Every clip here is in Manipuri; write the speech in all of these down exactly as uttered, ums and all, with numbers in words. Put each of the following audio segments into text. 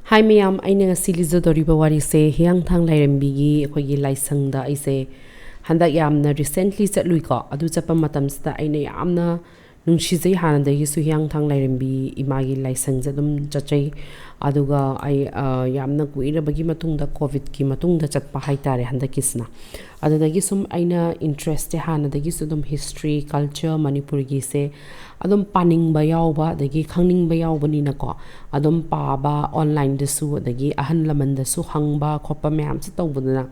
ꯍꯥꯏ ꯃꯌꯥꯝ, ꯑꯩꯅ ꯉꯁꯤ ꯂꯤꯖꯗꯧꯔꯤꯕ ꯋꯥꯔꯤꯁꯦ ꯍꯤꯌꯥꯡꯊꯥꯡ ꯂꯥꯏꯔꯦꯝꯕꯤꯒꯤ ꯑꯩꯈꯣꯏꯒꯤ ꯂꯥꯏꯁꯪꯗ ꯑꯩꯁꯦ ꯍꯟꯗꯛ ꯌꯥꯝꯅ recently ꯆꯠꯂꯨꯏꯀꯣ꯫ ꯑꯗꯨ ꯆꯠꯄ ꯃꯇꯝꯁꯤꯗ ꯑꯩꯅ ꯌꯥꯝꯅ ꯅꯨꯡꯁꯤꯖꯩ꯫ ꯍꯥꯟꯅꯗꯒꯤꯁꯨ ꯍꯤꯌꯥꯡꯊꯥꯡ ꯂꯥꯏꯔꯦꯝꯕꯤ ꯏꯃꯥꯒꯤ ꯂꯥꯏꯁꯪꯁꯦ ꯑꯗꯨꯝ ꯆꯠꯆꯩ꯫ ꯑꯗꯨꯒ ꯑꯩ, ꯑ, ꯌꯥꯝꯅ ꯀꯨꯏꯔꯕꯒꯤ ꯃꯇꯨꯡꯗ, ꯀꯣꯚꯤꯗꯀꯤ ꯃꯇꯨꯡꯗ ꯆꯠꯄ ꯍꯥꯏꯇꯥꯔꯦ ꯍꯟꯗꯛꯀꯤꯁꯤꯅ꯫ ꯑꯗꯨꯗꯒꯤ ꯁꯨꯝ ꯑꯩꯅ interest ꯁꯦ ꯍꯥꯟꯅꯗꯒꯤꯁꯨ ꯑꯗꯨꯝ history, culture, ꯃꯅꯤꯄꯨꯔꯒꯤꯁꯦ ꯑꯗꯨꯝ ꯄꯥꯅꯤꯡꯕ ꯌꯥꯎꯕ, ꯑꯗꯒꯤ ꯈꯪꯅꯤꯡꯕ ꯌꯥꯎꯕꯅꯤꯅꯀꯣ, ꯑꯗꯨꯝ ꯄꯥꯕ, online ꯗꯁꯨ, ꯑꯗꯒꯤ ꯑꯍꯜ ꯂꯃꯟꯗꯁꯨ ꯍꯪꯕ ꯈꯣꯠꯄ ꯃꯌꯥꯝꯁꯦ ꯇꯧꯕꯗꯨꯅ,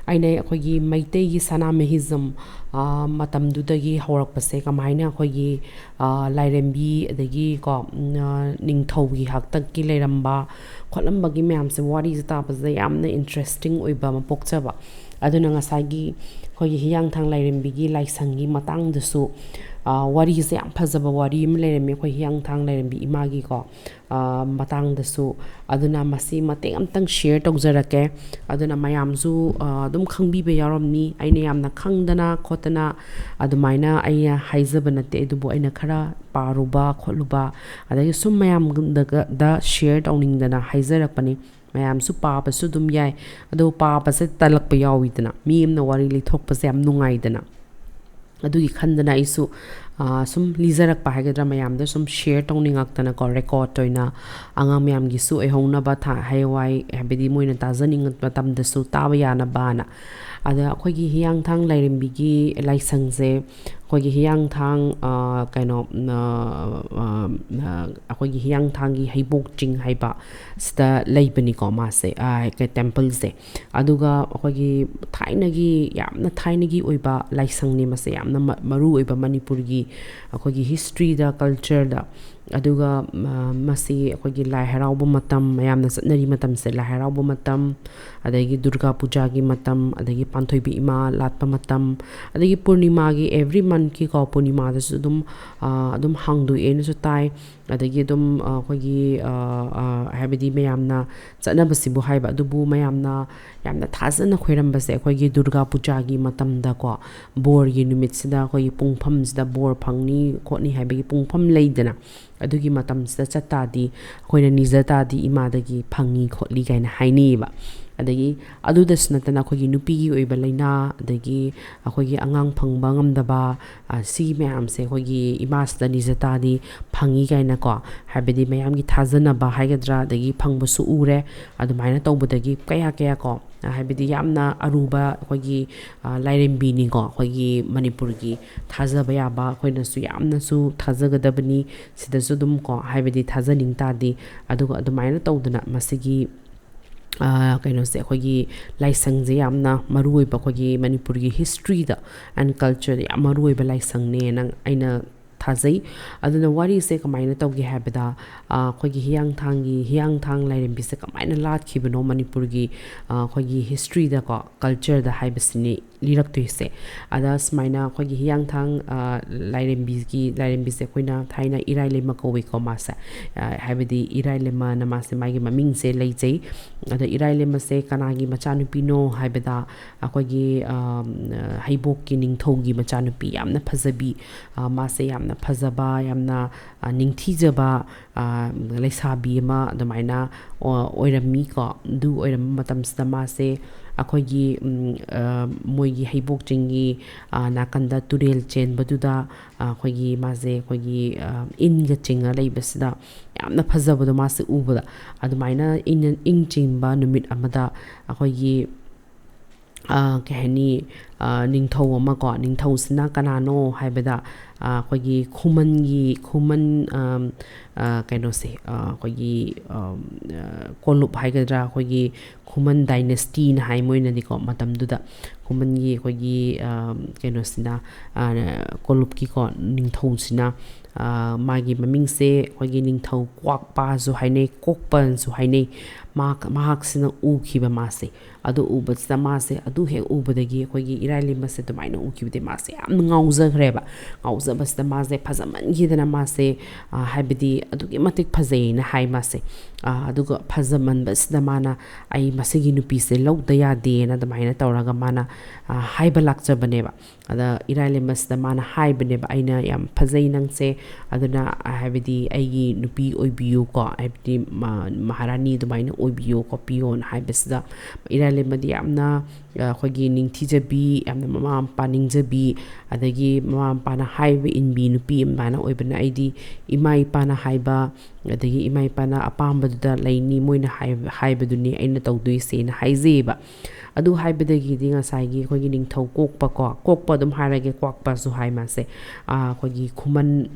ꯑꯩꯅ ꯑꯩꯈꯣꯏꯒꯤ ꯃꯩꯇꯩꯒꯤ ꯁꯅꯥꯃꯍꯤꯖꯝ, ꯑ, ꯃꯇꯝꯗꯨꯗꯒꯤ ꯍꯧꯔꯛꯄꯁꯦ, ꯀꯃꯥꯏꯅ ꯑꯩꯈꯣꯏꯒꯤ, ꯑ, ꯂꯥꯏꯔꯦꯝꯕꯤ, ꯑꯗꯒꯤ ꯀꯣ, ꯎꯝ, ꯑ, ꯅꯤꯡꯊꯧꯒꯤ ꯍꯥꯛꯇꯛꯀꯤ ꯂꯩꯔꯝꯕ ꯈꯣꯠꯂꯝꯕꯒꯤ ꯃꯌꯥꯝꯁꯦ, ꯋꯥꯔꯤꯁꯦ ꯇꯥꯕꯁꯤꯗ ꯌꯥꯝꯅ interesting ꯑꯣꯏꯕ ꯑꯃ ꯄꯣꯛꯆꯕ꯫ ꯑꯗꯨꯅ ꯉꯁꯥꯏꯒꯤ ꯑꯩꯈꯣꯏꯒꯤ ꯍꯤꯌꯥꯡꯊꯥꯡ ꯂꯥꯏꯔꯦꯝꯕꯤꯒꯤ ꯂꯥꯏꯁꯪꯒꯤ ꯃꯇꯥꯡꯗꯁꯨ, ꯑ, ꯋꯥꯔꯤꯁꯦ ꯌꯥꯝ ꯐꯖꯕ ꯋꯥꯔꯤ ꯑꯃ ꯂꯩꯔꯝꯃꯤ, ꯑꯩꯈꯣꯏ ꯍꯤꯌꯥꯡꯊꯥꯡ ꯂꯥꯏꯔꯦꯝꯕꯤ ꯏꯃꯥꯒꯤꯀꯣ, ꯑ, ꯃꯇꯥꯡꯗꯁꯨ꯫ ꯑꯗꯨꯅ ꯃꯁꯤ ꯃꯇꯦꯛ ꯑꯝꯇꯪ share ꯇꯧꯖꯔꯛꯀꯦ꯫ ꯑꯗꯨꯅ ꯃꯌꯥꯝꯁꯨ, ꯑ, ꯑꯗꯨꯝ ꯈꯪꯕꯤꯕ ꯌꯥꯎꯔꯝꯅꯤ꯫ ꯑꯩꯅ ꯌꯥꯝꯅ ꯈꯪꯗꯅ ꯈꯣꯠꯇꯅ ꯑꯗꯨꯃꯥꯏꯅ ꯑꯩꯅ ꯍꯥꯏꯖꯕ ꯅꯠꯇꯦ, ꯑꯗꯨꯕꯨ ꯑꯩꯅ ꯈꯔ ꯄꯥꯔꯨꯕ ꯈꯣꯠꯂꯨꯕ, ꯑꯗꯒꯤ ꯁꯨꯝ ꯃꯌꯥꯝꯗ share ꯇꯧꯅꯤꯡꯗꯅ ꯍꯥꯏꯖꯔꯛꯄꯅꯤ꯫ ꯃꯌꯥꯝꯁꯨ ꯄꯥꯕꯁꯨ ꯑꯗꯨꯝ ꯌꯥꯏ, ꯑꯗꯣ ꯄꯥꯕꯁꯦ ꯇꯜꯂꯛꯄ ꯌꯥꯎꯋꯤꯗꯅ, ꯃꯤ ꯑꯃꯅ ꯋꯥꯔꯤ ꯂꯤꯊꯣꯛꯄꯁꯦ ꯌꯥꯝ ꯅꯨꯡꯉꯥꯏꯗꯅ꯫ ꯑꯗꯨꯒꯤ ꯈꯟꯗꯅ ꯑꯩꯁꯨ, ꯑ, ꯁꯨꯝ ꯂꯤꯖꯔꯛꯄ ꯍꯥꯏꯒꯗ꯭ꯔꯥ, ꯃꯌꯥꯝꯗ ꯁꯨꯝ share ꯇꯧꯅꯤꯡꯉꯛꯇꯅꯀꯣ, record ꯑꯣꯏꯅ ꯑꯉꯥꯡ ꯃꯌꯥꯝꯒꯤꯁꯨ ꯑꯣꯏꯍꯧꯅꯕ, ꯊꯥ-, ꯍꯌꯦꯡꯋꯥꯏ, ꯍꯥꯏꯕꯗꯤ ꯃꯣꯏꯅ ꯇꯥꯖꯅꯤꯡꯕ ꯃꯇꯝꯗꯁꯨ ꯇꯥꯕ ꯌꯥꯅꯕꯅ꯫ ꯑꯗ ꯑꯩꯈꯣꯏꯒꯤ ꯍꯤꯌꯥꯡꯊꯥꯡ ꯂꯥꯏꯔꯦꯝꯕꯤꯒꯤ ꯂꯥꯏꯁꯪꯁꯦ, ꯑꯩꯈꯣꯏꯒꯤ ꯍꯤꯌꯥꯡꯊꯥꯡ, ꯑ, ꯀꯩꯅꯣ, ꯑ, ꯑ, ꯑ, ꯑꯩꯈꯣꯏꯒꯤ ꯍꯤꯌꯥꯡꯊꯥꯡꯒꯤ ꯍꯩꯕꯣꯛ ꯆꯤꯡ ꯍꯥꯏꯕ ꯁꯤꯗ ꯂꯩꯕꯅꯤꯀꯣ ꯃꯥꯁꯦ, ꯑ, ꯀꯩ-, temple ꯁꯦ꯫ ꯑꯗꯨꯒ ꯑꯩꯈꯣꯏꯒꯤ ꯊꯥꯏꯅꯒꯤ, ꯌꯥꯝꯅ ꯊꯥꯏꯅꯒꯤ ꯑꯣꯏꯕ ꯂꯥꯏꯁꯪꯅꯤ ꯃꯁꯦ, ꯌꯥꯝꯅ ꯃ-, ꯃꯔꯨ ꯑꯣꯏꯕ ꯃꯅꯤꯄꯨꯔꯒꯤ ꯑꯩꯈꯣꯏꯒꯤ history ꯗ, culture ꯗ꯫ ꯑꯗꯨꯒ, ꯑ, ꯃꯁꯤ ꯑꯩꯈꯣꯏꯒꯤ ꯂꯥꯏ ꯍꯔꯥꯎꯕ ꯃꯇꯝ, ꯃꯌꯥꯝꯅ ꯆꯠꯅꯔꯤ ꯃꯇꯝꯁꯦ, ꯂꯥꯏ ꯍꯔꯥꯎꯕ ꯃꯇꯝ, ꯑꯗꯒꯤ ꯗꯨꯔꯒꯥ ꯄꯨꯖꯥꯒꯤ ꯃꯇꯝ, ꯑꯗꯒꯤ ꯄꯥꯟꯊꯣꯏꯕꯤ ꯏꯃꯥ ꯂꯥꯠꯄ ꯃꯇꯝ, ꯑꯗꯒꯤ ꯄꯨꯔꯅꯤꯃꯥꯒꯤ, every month ꯀꯤꯀꯣ, ꯄꯨꯔꯅꯤꯃꯥꯗꯁꯨ ꯑꯗꯨꯝ, ꯑ, ꯑꯗꯨꯝ ꯍꯥꯡꯗꯣꯛꯑꯦꯅꯁꯨ ꯇꯥꯏ꯫ ꯑꯗꯒꯤ ꯑꯗꯨꯝ, ꯑ, ꯑꯩꯈꯣꯏꯒꯤ, ꯑ, ꯑ, ꯍꯥꯏꯕꯗꯤ ꯃꯌꯥꯝꯅ ꯆꯠꯅꯕꯁꯤꯕꯨ ꯍꯥꯏꯕ, ꯑꯗꯨꯕꯨ ꯃꯌꯥꯝꯅ ꯌꯥꯝꯅ ꯊꯥꯖꯅ ꯈꯣꯏꯔꯝꯕꯁꯦ ꯑꯩꯈꯣꯏꯒꯤ ꯗꯨꯔꯒꯥ ꯄꯨꯖꯥꯒꯤ ꯃꯇꯝꯗꯀꯣ, ꯕꯣꯔꯒꯤ ꯅꯨꯃꯤꯠꯁꯤꯗ ꯑꯩꯈꯣꯏꯒꯤ ꯄꯨꯡꯐꯝꯁꯤꯗ ꯕꯣꯔ ꯐꯪꯅꯤ ꯈꯣꯠꯅꯤ ꯍꯥꯏꯕꯒꯤ ꯄꯨꯡꯐꯝ ꯂꯩꯗꯅ, ꯑꯗꯨꯒꯤ ꯃꯇꯝꯁꯤꯗ ꯆꯠ ꯇꯥꯔꯗꯤ, ꯑꯩꯈꯣꯏꯅ ꯅꯤꯖ ꯇꯥꯔꯗꯤ ꯏꯃꯥꯗꯒꯤ ꯐꯪꯉꯤ ꯈꯣꯠꯂꯤ ꯀꯥꯏꯅ ꯍꯥꯏꯅꯩꯌꯦꯕ꯫ ꯑꯗꯒꯤ ꯑꯗꯨꯗꯁꯨ ꯅꯠꯇꯅ ꯑꯩꯈꯣꯏꯒꯤ ꯅꯨꯄꯤꯒꯤ ꯑꯣꯏꯕ ꯂꯥꯏꯅꯥ, ꯑꯗꯒꯤ ꯑꯩꯈꯣꯏꯒꯤ ꯑꯉꯥꯡ ꯐꯪꯕ ꯉꯝꯗꯕ, ꯑ, ꯁꯤꯒꯤ ꯃꯌꯥꯝꯁꯦ ꯑꯩꯈꯣꯏꯒꯤ ꯏꯃꯥꯁꯤꯗ ꯅꯤꯖ ꯇꯥꯔꯗꯤ ꯐꯪꯉꯤ ꯀꯥꯏꯅꯀꯣ, ꯍꯥꯏꯕꯗꯤ ꯃꯌꯥꯝꯒꯤ ꯊꯥꯖꯅꯕ ꯍꯥꯏꯒꯗ꯭ꯔꯥ, ꯑꯗꯒꯤ ꯐꯪꯕꯁꯨ ꯎꯔꯦ꯫ ꯑꯗꯨꯃꯥꯏꯅ ꯇꯧꯕꯗꯒꯤ ꯀꯌꯥ ꯀꯌꯥ ꯀꯣ, ꯑ, ꯍꯥꯏꯕꯗꯤ ꯌꯥꯝꯅ ꯑꯔꯨꯕ ꯑꯩꯈꯣꯏꯒꯤ, ꯑ, ꯂꯥꯏꯔꯦꯝꯕꯤꯅꯤꯀꯣ, ꯑꯩꯈꯣꯏꯒꯤ ꯃꯅꯤꯄꯨꯔꯒꯤ ꯊꯥꯖꯕ ꯌꯥꯕ, ꯑꯩꯈꯣꯏꯅꯁꯨ ꯌꯥꯝꯅꯁꯨ ꯊꯥꯖꯒꯗꯕꯅꯤ꯫ ꯁꯤꯗꯁꯨ ꯑꯗꯨꯝ ꯀꯣ, ꯍꯥꯏꯕꯗꯤ ꯊꯥꯖꯅꯤꯡ ꯇꯥꯔꯗꯤ, ꯑꯗꯨꯒ ꯑꯗꯨꯃꯥꯏꯅ ꯇꯧꯗꯅ ꯃꯁꯤꯒꯤ, ꯑ, ꯀꯩꯅꯣꯁꯦ, ꯑꯩꯈꯣꯏꯒꯤ ꯂꯥꯏꯁꯪꯁꯦ ꯌꯥꯝꯅ ꯃꯔꯨ ꯑꯣꯏꯕ, ꯑꯩꯈꯣꯏꯒꯤ ꯃꯅꯤꯄꯨꯔꯒꯤ historyꯗ and cultureꯗ ꯌꯥꯝ ꯃꯔꯨ ꯑꯣꯏꯕ ꯂꯥꯏꯁꯪꯅꯦꯅ ꯑꯩꯅ ꯊꯥꯖꯩ꯫ ꯑꯗꯨꯅ ꯋꯥꯔꯤꯁꯦ ꯀꯃꯥꯏꯅ ꯇꯧꯒꯦ ꯍꯥꯏꯕꯗ, ꯑ, ꯑꯩꯈꯣꯏꯒꯤ ꯍꯤꯌꯥꯡꯊꯥꯡꯒꯤ, ꯍꯤꯌꯥꯡꯊꯥꯡ ꯂꯥꯏꯔꯦꯝꯕꯤꯁꯦ ꯀꯃꯥꯏꯅ ꯂꯥꯠꯈꯤꯕꯅꯣ ꯃꯅꯤꯄꯨꯔꯒꯤ, ꯑ, ꯑꯩꯈꯣꯏꯒꯤ historyꯗꯀꯣ, cultureꯗ ꯍꯥꯏꯕꯁꯤꯅꯤ ꯂꯤꯔꯛꯇꯣꯏꯁꯦ꯫ ꯑꯗ ꯁꯨꯃꯥꯏꯅ ꯑꯩꯈꯣꯏꯒꯤ ꯍꯤꯌꯥꯡꯊꯥꯡ, ꯑ, ꯂꯥꯏꯔꯦꯝꯕꯤꯒꯤ, ꯂꯥꯏꯔꯦꯝꯕꯤꯁꯦ ꯑꯩꯈꯣꯏꯅ ꯊꯥꯏꯅ ꯏꯔꯥꯏ ꯂꯩꯃ ꯀꯧꯏꯀꯣ ꯃꯥꯁꯦ꯫ ꯑ, ꯍꯥꯏꯕꯗꯤ ꯏꯔꯥꯏ ꯂꯩꯃꯅ ꯃꯥꯁꯦ ꯃꯥꯒꯤ ꯃꯃꯤꯡꯁꯦ ꯂꯩꯖꯩ꯫ ꯑꯗ ꯏꯔꯥꯏ ꯂꯩꯃꯁꯦ ꯀꯅꯥꯒꯤ ꯃꯆꯥꯅꯨꯄꯤꯅꯣ ꯍꯥꯏꯕꯗ, ꯑꯩꯈꯣꯏꯒꯤ, ꯑ, ꯍꯩꯕꯣꯛꯀꯤ ꯅꯤꯡꯊꯧꯒꯤ ꯃꯆꯥꯅꯨꯄꯤ, ꯌꯥꯝꯅ ꯐꯖꯕꯤ, ꯑ, ꯃꯥꯁꯦ ꯌꯥꯝꯅ ꯐꯖꯕ, ꯌꯥꯝꯅ, ꯑ, ꯅꯤꯡꯊꯤꯖꯕ, ꯑ, ꯂꯩꯁꯥꯕꯤ ꯑꯃ ꯑꯗꯨꯃꯥꯏꯅ ꯑꯣ-, ꯑꯣꯏꯔꯝꯃꯤꯀꯣ꯫ ꯑꯗꯨ ꯑꯣꯏꯔꯝꯕ ꯃꯇꯝꯁꯤꯗ ꯃꯥꯁꯦ ꯑꯩꯈꯣꯏꯒꯤ, ꯎꯝ, ꯑ, ꯃꯣꯏꯒꯤ ꯍꯩꯕꯣꯛ ꯆꯤꯡꯒꯤ, ꯑ, ꯅꯥꯀꯟꯗ ꯇꯨꯔꯦꯜ ꯆꯦꯟꯕꯗꯨꯗ, ꯑ, ꯑꯩꯈꯣꯏꯒꯤ ꯃꯥꯁꯦ ꯑꯩꯈꯣꯏꯒꯤ, ꯑ, ꯏꯟꯒ ꯆꯤꯡꯉ ꯂꯩꯕꯁꯤꯗ ꯌꯥꯝꯅ ꯐꯖꯕꯗꯣ ꯃꯥꯁꯦ ꯎꯕꯗ꯫ ꯑꯗꯨꯃꯥꯏꯅ ꯏꯪ, ꯏꯪ ꯆꯤꯡꯕ ꯅꯨꯃꯤꯠ ꯑꯃꯗ ꯑꯩꯈꯣꯏꯒꯤ, ꯑ, ꯀꯩ ꯍꯥꯏꯅꯤ, ꯑ, ꯅꯤꯡꯊꯧ ꯑꯃꯀꯣ, ꯅꯤꯡꯊꯧꯁꯤꯅ ꯀꯅꯥꯅꯣ ꯍꯥꯏꯕꯗ, ꯑ, ꯑꯩꯈꯣꯏꯒꯤ ꯈꯨꯃꯟꯒꯤ, ꯈꯨꯃꯟ, ꯑꯝ, ꯑ, ꯀꯩꯅꯣꯁꯦ, ꯑ, ꯑꯩꯈꯣꯏꯒꯤ, ꯑꯝ, ꯑ, ꯀꯣꯂꯨꯞ ꯍꯥꯏꯒꯗ꯭ꯔꯥ, ꯑꯩꯈꯣꯏꯒꯤ ꯈꯨꯃꯟ dynasty ꯍꯥꯏ ꯃꯣꯏꯅꯗꯤꯀꯣ, ꯃꯇꯝꯗꯨꯗ ꯈꯨꯃꯟꯒꯤ ꯑꯩꯈꯣꯏꯒꯤ, ꯑꯝ, ꯀꯩꯅꯣꯁꯤꯅ, ꯑ, ꯀꯣꯂꯨꯞꯀꯤꯀꯣ ꯅꯤꯡꯊꯧꯁꯤꯅ, ꯑ, ꯃꯥꯒꯤ ꯃꯃꯤꯡꯁꯦ ꯑꯩꯈꯣꯏꯒꯤ ꯅꯤꯡꯊꯧ ꯀ꯭ꯋꯥꯛꯄꯥꯁꯨ ꯍꯥꯏꯅꯩ, ꯀꯣꯛꯄꯅꯁꯨ ꯍꯥꯏꯅꯩ꯫ ꯃꯍꯥꯛ, ꯃꯍꯥꯛꯁꯤꯅ ꯎꯈꯤꯕ ꯃꯥꯁꯦ꯫ ꯑꯗꯨ ꯎꯕꯁꯤꯗ ꯃꯥꯁꯦ, ꯑꯗꯨ ꯍꯦꯛ ꯎꯕꯗꯒꯤ ꯑꯩꯈꯣꯏꯒꯤ ꯏꯔꯥꯏꯂꯦꯝꯕꯁꯦ ꯑꯗꯨꯃꯥꯏꯅ ꯎꯈꯤꯕꯗꯒꯤ ꯃꯥꯁꯦ ꯌꯥꯝꯅ ꯉꯥꯎꯖꯈ꯭ꯔꯦꯕ꯫ ꯉꯥꯎꯖꯕꯁꯤꯗ ꯃꯥꯁꯦ ꯐꯖꯃꯟꯈꯤꯗꯅ ꯃꯥꯁꯦ, ꯑ, ꯍꯥꯏꯕꯗꯤ ꯑꯗꯨꯛꯀꯤ ꯃꯇꯤꯛ ꯐꯖꯩꯅ ꯍꯥꯏ ꯃꯥꯁꯦ꯫ ꯑ, ꯑꯗꯨꯒ ꯐꯖꯃꯟꯕꯁꯤꯗ ꯃꯥꯅ "ꯑꯩ ꯃꯁꯤꯒꯤ ꯅꯨꯄꯤꯁꯦ ꯂꯧꯗ ꯌꯥꯗꯦꯅ" ꯑꯗꯨꯃꯥꯏꯅ ꯇꯧꯔꯒ ꯃꯥꯅ, ꯑ, ꯍꯥꯏꯕ ꯂꯥꯛꯆꯕꯅꯦꯕ꯫ ꯑꯗ ꯏꯔꯥꯏꯂꯦꯝꯕꯁꯤꯗ ꯃꯥꯅ ꯍꯥꯏꯕꯅꯦꯕ, "ꯑꯩꯅ ꯌꯥꯝ ꯐꯖꯩ ꯅꯪꯁꯦ, ꯑꯗꯨꯅ, ꯑ, ꯍꯥꯏꯕꯗꯤ ꯑꯩꯒꯤ ꯅꯨꯄꯤ ꯑꯣꯏꯕꯤꯌꯨꯀꯣ, ꯍꯥꯏꯕꯗꯤ ꯃ-, ꯃꯍꯥꯔꯥꯅꯤ ꯑꯗꯨꯃꯥꯏꯅ ꯑꯣꯏꯕꯤꯌꯨ ꯈꯣꯠꯄꯤꯌꯣꯅ" ꯍꯥꯏꯕꯁꯤꯗ ꯏꯔꯥꯏꯂꯦꯝꯕꯗꯤ ꯌꯥꯝꯅ, ꯑ, ꯑꯩꯈꯣꯏꯒꯤ ꯅꯤꯡꯊꯤꯖꯕꯤ, ꯌꯥꯝꯅ ꯃꯃꯥ ꯃꯄꯥ ꯅꯤꯡꯖꯕꯤ, ꯑꯗꯒꯤ ꯃꯃꯥ ꯃꯄꯥꯅ ꯍꯥꯏꯕ ꯏꯟꯕꯤ ꯅꯨꯄꯤ ꯑꯗꯨꯃꯥꯏꯅ ꯑꯣꯏꯕꯅ, "ꯑꯩꯗꯤ ꯏꯃꯥ ꯏꯄꯥꯅ ꯍꯥꯏꯕ, ꯑꯗꯒꯤ ꯏꯃꯥ ꯏꯄꯥꯅ ꯑꯄꯥꯝꯕꯗꯨꯗ ꯂꯩꯅꯤ, ꯃꯣꯏꯅ ꯍꯥꯏꯕ, ꯍꯥꯏꯕꯗꯨꯅꯤ ꯑꯩꯅ ꯇꯧꯗꯣꯏꯁꯦꯅ" ꯍꯥꯏꯖꯩꯌꯦꯕ꯫ ꯑꯗꯨ ꯍꯥꯏꯕꯗꯒꯤꯗꯤ ꯉꯁꯥꯏꯒꯤ ꯑꯩꯈꯣꯏꯒꯤ ꯅꯤꯡꯊꯧ ꯀꯣꯛꯄ ꯀꯣ, ꯀꯣꯛꯄ ꯑꯗꯨꯝ ꯍꯥꯏꯔꯒꯦ, ꯀ꯭ꯋꯥꯛꯄꯁꯨ ꯍꯥꯏ ꯃꯥꯁꯦ꯫ ꯑꯥ, ꯑꯩꯈꯣꯏꯒꯤ ꯈꯨꯃꯟ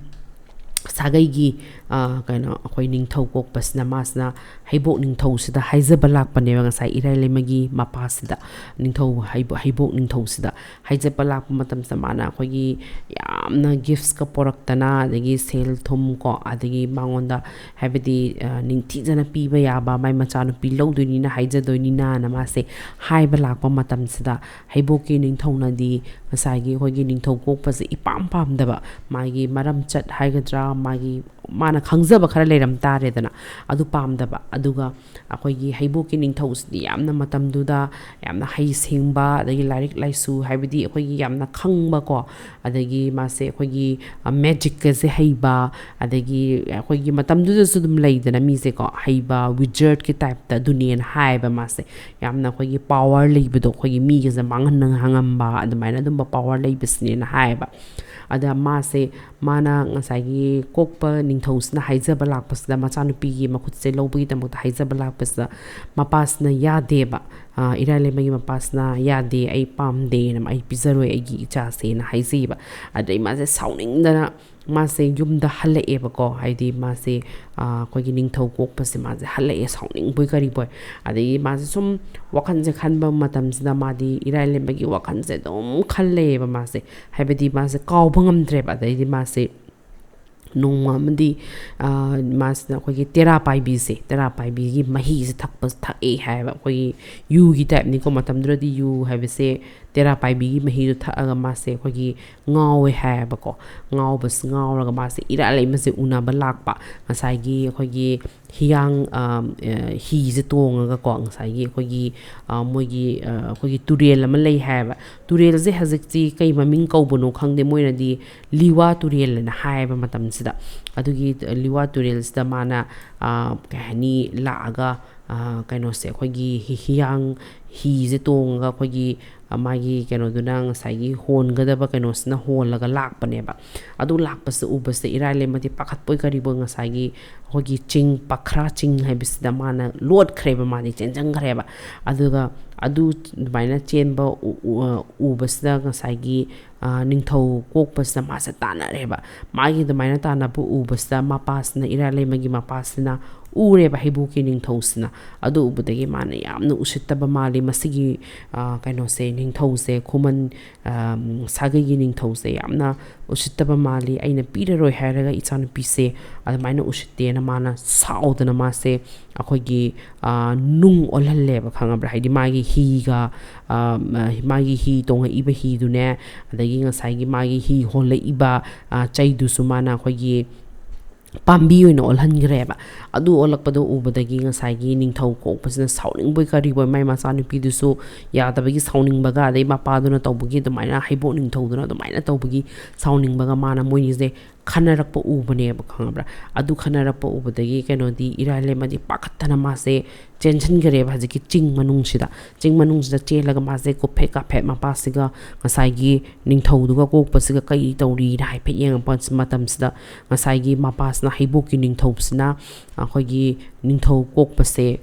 ꯁꯥꯒꯩꯒꯤ, ꯑꯥ, ꯀꯩꯅꯣ, ꯑꯩꯈꯣꯏ ꯅꯤꯡꯊꯧ ꯀꯣꯛꯄꯁꯤꯅ ꯃꯥꯁꯤꯅ ꯍꯩꯕꯣꯛ ꯅꯤꯡꯊꯧꯁꯤꯗ ꯍꯥꯏꯖꯕ ꯂꯥꯛꯄꯅꯦꯕ, ꯉꯁꯥꯏ ꯏꯔꯥꯏꯂꯩꯃꯒꯤ ꯃꯄꯥꯁꯤꯗ, ꯅꯤꯡꯊꯧ ꯍꯩꯕꯣ-, ꯍꯩꯕꯣꯛ ꯅꯤꯡꯊꯧꯁꯤꯗ ꯍꯥꯏꯖꯕ ꯂꯥꯛꯄ ꯃꯇꯝꯁꯤꯗ ꯃꯥꯅ ꯑꯩꯈꯣꯏꯒꯤ ꯌꯥꯝꯅ ꯒꯤꯐꯁꯀ ꯄꯣꯔꯛꯇꯅ, ꯑꯗꯒꯤ ꯁꯦꯜ ꯊꯨꯝ ꯀꯣ, ꯑꯗꯒꯤ ꯃꯉꯣꯟꯗ ꯍꯥꯏꯕꯗꯤ, ꯑ, ꯅꯤꯡꯊꯤꯖꯅ ꯄꯤꯕ ꯌꯥꯕ, ꯃꯥꯏ ꯃꯆꯥꯅꯨꯄꯤ ꯂꯧꯗꯣꯏꯅꯤꯅ ꯍꯥꯏꯖꯗꯣꯏꯅꯤꯅꯅ ꯃꯥꯁꯦ ꯍꯥꯏꯕ ꯂꯥꯛꯄ ꯃꯇꯝꯁꯤꯗ, ꯍꯩꯕꯣꯛꯀꯤ ꯅꯤꯡꯊꯧꯅꯗꯤ ꯉꯁꯥꯏꯒꯤ ꯑꯩꯈꯣꯏꯒꯤ ꯅꯤꯡꯊꯧ ꯀꯣꯛꯄꯁꯦ ꯏꯄꯥꯝ ꯄꯥꯝꯗꯕ, ꯃꯥꯒꯤ ꯃꯔꯝꯆꯠ ꯍꯥꯏꯒꯗ꯭ꯔꯥ, ꯃꯥꯒꯤ, ꯃꯥꯅ ꯈꯪꯖꯕ ꯈꯔ ꯂꯩꯔꯝ ꯇꯥꯔꯦꯗꯅ, ꯑꯗꯨ ꯄꯥꯝꯗꯕ꯫ ꯑꯗꯨꯒ ꯑꯩꯈꯣꯏꯒꯤ ꯍꯩꯕꯣꯛꯀꯤ ꯅꯤꯡꯊꯧꯁꯤꯗꯤ ꯌꯥꯝꯅ ꯃꯇꯝꯗꯨꯗ ꯌꯥꯝꯅ ꯍꯩ ꯁꯤꯡꯕ, ꯑꯗꯒꯤ ꯂꯥꯏꯔꯤꯛ ꯂꯥꯏꯁꯨ, ꯍꯥꯏꯕꯗꯤ ꯑꯩꯈꯣꯏꯒꯤ ꯌꯥꯝꯅ ꯈꯪꯕꯀꯣ, ꯑꯗꯒꯤ ꯃꯥꯁꯦ ꯑꯩꯈꯣꯏꯒꯤ, ꯑ, ꯃꯦꯖꯤꯛꯀꯁꯦ ꯍꯩꯕ, ꯑꯗꯒꯤ ꯑꯩꯈꯣꯏꯒꯤ ꯃꯇꯝꯗꯨꯗꯁꯨ ꯑꯗꯨꯝ ꯂꯩꯗꯅ ꯃꯤꯁꯦꯀꯣ, ꯍꯩꯕ, ꯋꯤꯖꯔꯠꯀꯤ ꯇꯥꯏꯞꯇ ꯑꯗꯨꯅꯦꯅ ꯍꯥꯏꯌꯦꯕ ꯃꯥꯁꯦ꯫ ꯌꯥꯝꯅ ꯑꯩꯈꯣꯏꯒꯤ ꯄꯥꯋꯔ ꯂꯩꯕꯗꯣ, ꯑꯩꯈꯣꯏꯒꯤ ꯃꯤꯒꯁꯦ ꯃꯥꯡꯍꯟꯅ ꯉꯝꯕ, ꯑꯗꯨꯃꯥꯏꯅ ꯑꯗꯨꯝꯕ ꯄꯥꯋꯔ ꯂꯩꯕꯁꯤꯅꯦꯅ ꯍꯥꯏꯌꯦꯕ꯫ ꯑꯗ ꯃꯥꯁꯦ, ꯃꯥꯅ ꯉꯁꯥꯏꯒꯤ ꯀꯣꯛꯄ ꯅꯤꯡꯊꯧꯁꯤꯅ ꯍꯥꯏꯖꯕ ꯂꯥꯛꯄꯁꯤꯗ, ꯃꯆꯥꯅꯨꯄꯤꯒꯤ ꯃꯈꯨꯠꯁꯦ ꯂꯧꯕꯒꯤꯗꯃꯛꯇ ꯍꯥꯏꯖꯕ ꯂꯥꯛꯄꯁꯤꯗ, ꯃꯄꯥꯁꯤꯅ ꯌꯥꯗꯦꯕ꯫ ꯑ, ꯏꯔꯥꯏꯂꯩꯃꯒꯤ ꯃꯄꯥꯁꯤꯅ ꯌꯥꯗꯦ, "ꯑꯩ ꯄꯥꯝꯗꯦꯅ, ꯑꯩ ꯄꯤꯖꯔꯣꯏ ꯑꯩꯒꯤ ꯏꯆꯥꯁꯦꯅ" ꯍꯥꯏꯖꯩꯌꯦꯕ꯫ ꯑꯗꯩ ꯃꯥꯁꯦ ꯁꯥꯎꯅꯤꯡꯗꯅ ꯃꯥꯁꯦ ꯌꯨꯝꯗ ꯍꯜꯂꯛꯑꯦꯕꯀꯣ, ꯍꯥꯏꯗꯤ ꯃꯥꯁꯦ, ꯑ, ꯑꯩꯈꯣꯏꯒꯤ ꯅꯤꯡꯊꯧ ꯀꯣꯛꯄꯁꯦ ꯃꯥꯁꯦ ꯍꯜꯂꯛꯑꯦ, ꯁꯥꯎꯅꯤꯡꯕꯣꯏ ꯀꯔꯤꯕꯣꯏ꯫ ꯑꯗꯒꯤ ꯃꯥꯁꯦ ꯁꯨꯝ ꯋꯥꯈꯜꯁꯦ ꯈꯟꯕ ꯃꯇꯝꯁꯤꯗ ꯃꯥꯗꯤ ꯏꯔꯥꯏꯂꯩꯃꯒꯤ ꯋꯥꯈꯜꯁꯦ ꯑꯗꯨꯝ ꯈꯜ ꯂꯩꯌꯦꯕ ꯃꯥꯁꯦ, ꯍꯥꯏꯕꯗꯤ ꯃꯥꯁꯦ ꯀꯥꯎꯕ ꯉꯝꯗ꯭ꯔꯦꯕ꯫ ꯑꯗꯩꯗꯤ ꯃꯥꯁꯦ ꯅꯣꯡꯃ ꯑꯃꯗꯤ, ꯑ, ꯃꯥꯁꯤꯅ ꯑꯩꯈꯣꯏꯒꯤ ꯇꯦꯔꯥ ꯄꯥꯏꯕꯤꯁꯦ, ꯇꯦꯔꯥ ꯄꯥꯏꯕꯤꯒꯤ ꯃꯍꯤꯁꯦ ꯊꯛꯄ, ꯊꯛꯑꯦ ꯍꯥꯏꯌꯦꯕ꯫ ꯑꯩꯈꯣꯏꯒꯤ ꯌꯨꯒꯤ ꯇꯥꯏꯞꯅꯤꯀꯣ, ꯃꯇꯝꯗꯨꯗꯗꯤ ꯌꯨ ꯍꯥꯏꯕꯁꯦ ꯇꯦꯔꯥ ꯄꯥꯏꯕꯤꯒꯤ ꯃꯍꯤꯗꯣ ꯊꯛꯑꯒ ꯃꯥꯁꯦ ꯑꯩꯈꯣꯏꯒꯤ ꯉꯥꯎꯋꯦ ꯍꯥꯏꯌꯦꯕꯀꯣ꯫ ꯉꯥꯎꯕꯁꯤ, ꯉꯥꯎꯔꯒ ꯃꯥꯁꯦ ꯏꯔꯥꯠ ꯂꯩꯃꯁꯦ ꯎꯅꯕ ꯂꯥꯛꯄ, ꯉꯁꯥꯏꯒꯤ ꯑꯩꯈꯣꯏꯒꯤ ꯍꯤꯌꯥꯡ, ꯑ, ꯑ, ꯍꯤꯁꯦ ꯇꯣꯡꯉꯒꯀꯣ, ꯉꯁꯥꯏꯒꯤ ꯑꯩꯈꯣꯏꯒꯤ, ꯑ, ꯃꯣꯏꯒꯤ, ꯑ, ꯑꯩꯈꯣꯏꯒꯤ ꯇꯨꯔꯦꯜ ꯑꯃ ꯂꯩ ꯍꯥꯏꯌꯦꯕ꯫ ꯇꯨꯔꯦꯜꯁꯦ ꯍꯧꯖꯤꯛꯇꯤ ꯀꯩ ꯃꯃꯤꯡ ꯀꯧꯕꯅꯣ ꯈꯪꯗꯦ, ꯃꯣꯏꯅꯗꯤ ꯂꯤꯋꯥ ꯇꯨꯔꯦꯜꯅ ꯍꯥꯏꯌꯦꯕ ꯃꯇꯝꯁꯤꯗ꯫ ꯑꯗꯨꯒꯤ ꯂꯤꯋꯥ ꯇꯨꯔꯦꯜꯁꯤꯗ ꯃꯥꯅ, ꯑ, ꯀꯩ ꯍꯥꯏꯅꯤ, ꯂꯥꯛꯑꯒ, ꯑ, ꯀꯩꯅꯣꯁꯦ, ꯑꯩꯈꯣꯏꯒꯤ ꯍꯤ-, ꯍꯤꯌꯥꯡ ꯍꯤꯁꯦ ꯇꯣꯡꯉꯒ ꯑꯩꯈꯣꯏꯒꯤ, ꯑ, ꯃꯥꯒꯤ ꯀꯩꯅꯣꯗꯨꯅ, ꯉꯁꯥꯏꯒꯤ ꯍꯣꯟꯒꯗꯕ ꯀꯩꯅꯣꯁꯤꯅ ꯍꯣꯜꯂꯒ ꯂꯥꯛꯄꯅꯦꯕ꯫ ꯑꯗꯨ ꯂꯥꯛꯄꯁꯦ ꯎꯕꯁꯤꯗ ꯏꯔꯥꯏ ꯂꯩꯃꯗꯤ ꯄꯥꯈꯠꯄꯣꯏ ꯀꯔꯤꯕꯣꯏ, ꯉꯁꯥꯏꯒꯤ ꯑꯩꯈꯣꯏꯒꯤ ꯆꯤꯡ, ꯄꯈ꯭ꯔꯥ ꯆꯤꯡ ꯍꯥꯏꯕꯁꯤꯗ ꯃꯥꯅ ꯂꯣꯠꯈ꯭ꯔꯦꯕ, ꯃꯥꯗꯤ ꯆꯦꯟꯁꯤꯟꯈ꯭ꯔꯦꯕ꯫ ꯑꯗꯨꯒ ꯑꯗꯨ ꯑꯗꯨꯃꯥꯏꯅ ꯆꯦꯟꯕ ꯎ-, ꯎ-, ꯑ, ꯎꯕꯁꯤꯗ ꯉꯁꯥꯏꯒꯤ, ꯑ, ꯅꯤꯡꯊꯧ ꯀꯣꯛꯄꯁꯤꯅ ꯃꯥꯁꯦ ꯇꯥꯟꯅꯔꯦꯕ꯫ ꯃꯥꯒꯤ ꯑꯗꯨꯃꯥꯏꯅ ꯇꯥꯟꯅꯕ ꯎꯕꯁꯤꯗ ꯃꯄꯥꯁꯤꯅ, ꯏꯔꯥꯏ ꯂꯩꯃꯒꯤ ꯃꯄꯥꯁꯤꯅ ꯎꯔꯦꯕ, ꯍꯩꯕꯣꯛꯀꯤ ꯅꯤꯡꯊꯧꯁꯤꯅ꯫ ꯑꯗꯨ ꯎꯕꯗꯒꯤ ꯃꯥꯅ ꯌꯥꯝꯅ ꯎꯁꯤꯠꯇꯕ ꯃꯥꯜꯂꯤ, ꯃꯁꯤꯒꯤ, ꯑ, ꯀꯩꯅꯣꯁꯦ, ꯅꯤꯡꯊꯧꯁꯦ, ꯈꯨꯃꯟ, ꯑ, ꯁꯥꯒꯩꯒꯤ ꯅꯤꯡꯊꯧꯁꯦ ꯌꯥꯝꯅ ꯎꯁꯤꯠꯇꯕ ꯃꯥꯜꯂꯤ, ꯑꯩꯅ ꯄꯤꯔꯔꯣꯏ ꯍꯥꯏꯔꯒ ꯏꯆꯥꯅꯨꯄꯤꯁꯦ ꯑꯗꯨꯃꯥꯏꯅ ꯎꯁꯤꯠꯇꯦꯅ ꯃꯥꯅ ꯁꯥꯎꯗꯅ ꯃꯥꯁꯦ ꯑꯩꯈꯣꯏꯒꯤ, ꯑ, ꯅꯨꯡ ꯑꯣꯜꯍꯜꯂꯦꯕ, ꯈꯪꯉꯕ꯭ꯔꯥ? ꯍꯥꯏꯗꯤ ꯃꯥꯒꯤ ꯍꯤꯒ, ꯑ, ꯃ-, ꯃꯥꯒꯤ ꯍꯤ ꯇꯣꯡꯉꯛꯏꯕ ꯍꯤꯗꯨꯅꯦ, ꯑꯗꯒꯤ ꯉꯁꯥꯏꯒꯤ ꯃꯥꯒꯤ ꯍꯤ ꯍꯣꯜꯂꯛꯏꯕ, ꯑ, ꯆꯩꯗꯨꯁꯨ ꯃꯥꯅ ꯑꯩꯈꯣꯏꯒꯤ ꯄꯥꯝꯕꯤ ꯑꯣꯏꯅ ꯑꯣꯜꯍꯟꯈ꯭ꯔꯦꯕ꯫ ꯑꯗꯨ ꯑꯣꯜꯂꯛꯄꯗꯣ ꯎꯕꯗꯒꯤ ꯉꯁꯥꯏꯒꯤ ꯅꯤꯡꯊꯧ ꯀꯣꯛꯄꯁꯤꯅ ꯁꯥꯎꯅꯤꯡꯕꯣꯏ ꯀꯔꯤꯕꯣꯏ, ꯃꯥꯏ ꯃꯆꯥꯅꯨꯄꯤꯗꯨꯁꯨ ꯌꯥꯗꯕꯒꯤ ꯁꯥꯎꯅꯤꯡꯕꯒ, ꯑꯗꯩ ꯃꯄꯥꯗꯨꯅ ꯇꯧꯕꯒꯤ ꯑꯗꯨꯃꯥꯏꯅ, ꯍꯩꯕꯣꯛ ꯅꯤꯡꯊꯧꯗꯨꯅ ꯑꯗꯨꯃꯥꯏꯅ ꯇꯧꯕꯒꯤ ꯁꯥꯎꯅꯤꯡꯕꯒ ꯃꯥꯅ ꯃꯣꯏꯅꯤꯁꯦ ꯈꯟꯅꯔꯛꯄ ꯎꯕꯅꯦꯕ, ꯈꯪꯉꯕ꯭ꯔꯥ? ꯑꯗꯨ ꯈꯟꯅꯔꯛꯄ ꯎꯕꯗꯒꯤ ꯀꯩꯅꯣꯗꯤ, ꯏꯔꯥꯏ ꯂꯩꯃꯗꯤ ꯄꯥꯈꯠꯇꯅ ꯃꯥꯁꯦ ꯆꯦꯟꯁꯤꯟꯈꯔꯦꯕ ꯍꯧꯖꯤꯛꯀꯤ ꯆꯤꯡ ꯃꯅꯨꯡꯁꯤꯗ꯫ ꯆꯤꯡ ꯃꯅꯨꯡꯁꯤꯗ ꯆꯦꯜꯂꯒ ꯃꯥꯁꯦ ꯀꯨꯞꯐꯦꯠ ꯀꯥꯞꯐꯦꯠ ꯃꯄꯥꯁꯤꯒ, ꯉꯁꯥꯏꯒꯤ ꯅꯤꯡꯊꯧꯗꯨꯒ ꯀꯣꯛꯄꯁꯤꯒ ꯀꯩ ꯇꯧꯔꯤꯅ ꯍꯥꯏꯐꯦꯠ ꯌꯦꯡꯉꯛꯄ ꯃꯇꯝꯁꯤꯗ, ꯉꯁꯥꯏꯒꯤ ꯃꯄꯥꯁꯤꯅ, ꯍꯩꯕꯣꯛꯀꯤ ꯅꯤꯡꯊꯧꯁꯤꯅ ꯑꯩꯈꯣꯏꯒꯤ ꯅꯤꯡꯊꯧ ꯀꯣꯛꯄꯁꯦ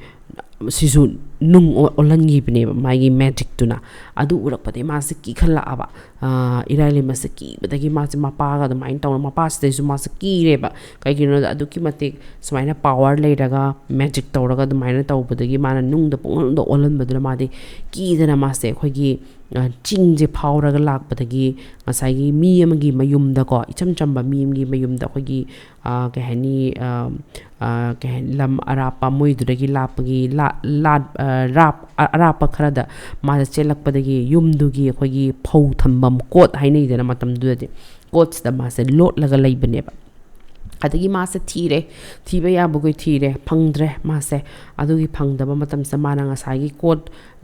ꯁꯤꯁꯨ ꯅꯨꯡ ꯑꯣ-, ꯑꯣꯜꯍꯟꯈꯤꯕꯅꯦꯕ ꯃꯥꯒꯤ ꯃꯦꯖꯤꯛꯇꯨꯅ꯫ ꯑꯗꯨ ꯎꯔꯛꯄꯗꯒꯤ ꯃꯥꯁꯦ ꯀꯤꯈꯠꯂꯛꯑꯕ꯫ ꯑ, ꯏꯔꯥꯏ ꯂꯩꯃꯁꯦ ꯀꯤꯕꯗꯒꯤ ꯃꯥꯁꯦ ꯃꯄꯥꯒ ꯑꯗꯨꯃꯥꯏꯅ ꯇꯧꯔ, ꯃꯄꯥꯁꯤꯗꯩꯁꯨ ꯃꯥꯁꯦ ꯀꯤꯔꯦꯕ꯫ ꯀꯩꯒꯤꯅꯣꯗ ꯑꯗꯨꯛꯀꯤ ꯃꯇꯤꯛ ꯁꯨꯃꯥꯏꯅ ꯄꯥꯋꯔ ꯂꯩꯔꯒ, ꯃꯦꯖꯤꯛ ꯇꯧꯔꯒ ꯑꯗꯨꯃꯥꯏꯅ ꯇꯧꯕꯗꯒꯤ ꯃꯥꯅ ꯅꯨꯡꯗ ꯄꯨꯡꯑꯣꯟꯗ ꯑꯣꯜꯍꯟꯕꯗꯨꯅ ꯃꯥꯗꯤ ꯀꯤꯗꯅ ꯃꯥꯁꯦ ꯑꯩꯈꯣꯏꯒꯤ, ꯑ, ꯆꯤꯡꯁꯦ ꯐꯥꯎꯔꯒ ꯂꯥꯛꯄꯗꯒꯤ ꯉꯁꯥꯏꯒꯤ ꯃꯤ ꯑꯃꯒꯤ ꯃꯌꯨꯝꯗꯀꯣ, ꯏꯆꯝ ꯆꯝꯕ ꯃꯤ ꯑꯃꯒꯤ ꯃꯌꯨꯝꯗ ꯑꯩꯈꯣꯏꯒꯤ, ꯑ, ꯀꯩ ꯍꯥꯏꯅꯤ, ꯑ, ꯑ, ꯀꯩ ꯍꯥꯏꯅꯤ, ꯂꯝ ꯑꯔꯥꯞꯄ ꯃꯣꯏꯗꯨꯗꯒꯤ ꯂꯥꯞꯄꯒꯤ ꯂꯥ-, ꯂꯥꯠ-, ꯑ, ꯔꯥꯞ-, ꯑ-, ꯑꯔꯥꯞꯄ ꯈꯔꯗ ꯃꯥꯁꯦ ꯆꯦꯜꯂꯛꯄꯗꯒꯤ ꯌꯨꯝꯗꯨꯒꯤ ꯑꯩꯈꯣꯏꯒꯤ ꯐꯧ ꯊꯝꯐꯝ ꯀꯣꯠ ꯍꯥꯏꯅꯩꯗꯅ ꯃꯇꯝꯗꯨꯗꯗꯤ, ꯀꯣꯠꯁꯤꯗ ꯃꯥꯁꯦ ꯂꯣꯠꯂꯒ ꯂꯩꯕꯅꯦꯕ꯫ ꯑꯗꯒꯤ ꯃꯥꯁꯦ ꯊꯤꯔꯦ, ꯊꯤꯕ ꯌꯥꯕꯈꯣꯏ ꯊꯤꯔꯦ, ꯐꯪꯗ꯭ꯔꯦ ꯃꯥꯁꯦ꯫ ꯑꯗꯨꯒꯤ ꯐꯪꯗꯕ ꯃꯇꯝꯁꯤꯗ ꯃꯥꯅ ꯉꯁꯥꯏꯒꯤ ꯀꯣꯠ